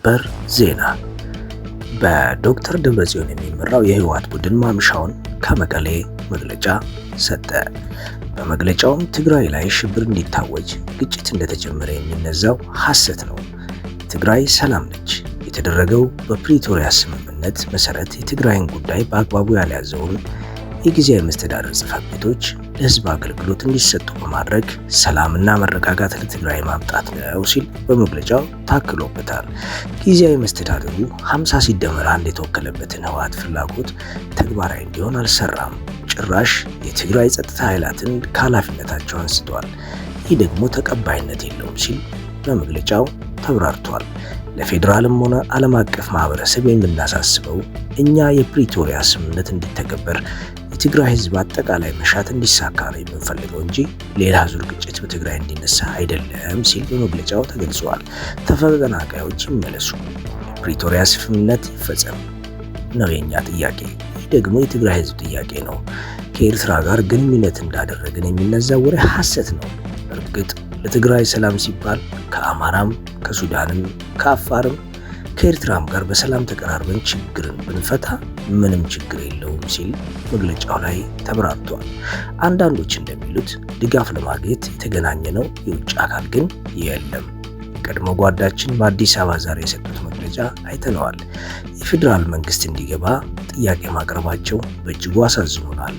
ሰበር ዜና። በዶክተር ደብረጽዮን የሚመራው የህወሓት ቡድን ማምሻውን ከመቀሌ መግለጫ ሰጠ። በመግለጫውም ትግራይ ላይ ሽብር እንዲታወጅ ግጭት እንደተጀመረ የሚነዛው ሐሰት ነው። ትግራይ ሰላም ነች። የተደረገው በፕሪቶሪያ ስምምነት መሰረት የትግራይን ጉዳይ በአግባቡ ያልያዘውን የጊዜያዊ መስተዳድር ጽሕፈት ቤቶች ለህዝብ አገልግሎት እንዲሰጡ በማድረግ ሰላምና መረጋጋት ለትግራይ ማምጣት ነው ሲል በመግለጫው ታክሎበታል። ጊዜያዊ መስተዳድሩ 50 ሲደመር 1 የተወከለበትን ህወሓት ፍላጎት ተግባራዊ እንዲሆን አልሰራም። ጭራሽ የትግራይ ጸጥታ ኃይላትን ከኃላፊነታቸው አንስቷል። ይህ ደግሞ ተቀባይነት የለውም ሲል በመግለጫው ተብራርቷል። ለፌዴራልም ሆነ ዓለም አቀፍ ማህበረሰብ የምናሳስበው እኛ የፕሪቶሪያ ስምምነት እንዲተገበር የትግራይ ህዝብ አጠቃላይ መሻት እንዲሳካ ነው የምንፈልገው እንጂ ሌላ ዙር ግጭት በትግራይ እንዲነሳ አይደለም ሲል በመግለጫው ተገልጿል። ተፈናቃዮች ይመለሱ፣ የፕሪቶሪያ ስምምነት ይፈጸም ነው የኛ ጥያቄ። ይህ ደግሞ የትግራይ ህዝብ ጥያቄ ነው። ከኤርትራ ጋር ግንኙነት እንዳደረግን የሚነዛው ወሬ ሐሰት ነው። እርግጥ ለትግራይ ሰላም ሲባል ከአማራም፣ ከሱዳንም፣ ከአፋርም ከኤርትራም ጋር በሰላም ተቀራርበን ችግርን ብንፈታ ምንም ችግር የለውም ሲል መግለጫው ላይ ተብራርቷል። አንዳንዶች እንደሚሉት ድጋፍ ለማግኘት የተገናኘ ነው፣ የውጭ አካል ግን የለም። ቀድሞ ጓዳችን በአዲስ አበባ ዛሬ የሰጡት መግለጫ አይተነዋል። የፌዴራል መንግስት እንዲገባ ጥያቄ ማቅረባቸው በእጅጉ አሳዝኖናል።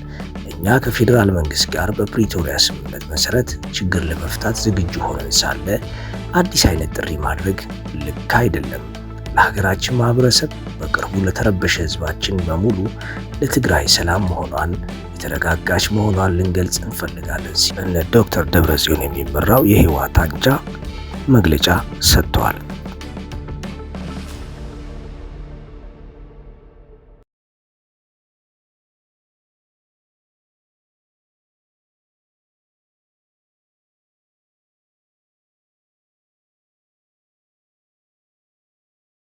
እኛ ከፌዴራል መንግስት ጋር በፕሪቶሪያ ስምምነት መሰረት ችግር ለመፍታት ዝግጁ ሆነን ሳለ አዲስ አይነት ጥሪ ማድረግ ልክ አይደለም። ለሀገራችን ማህበረሰብ፣ በቅርቡ ለተረበሸ ህዝባችን በሙሉ ለትግራይ ሰላም መሆኗን የተረጋጋች መሆኗን ልንገልጽ እንፈልጋለን ሲል እነ ዶክተር ደብረጽዮን የሚመራው የህወሓት አንጃ መግለጫ ሰጥተዋል።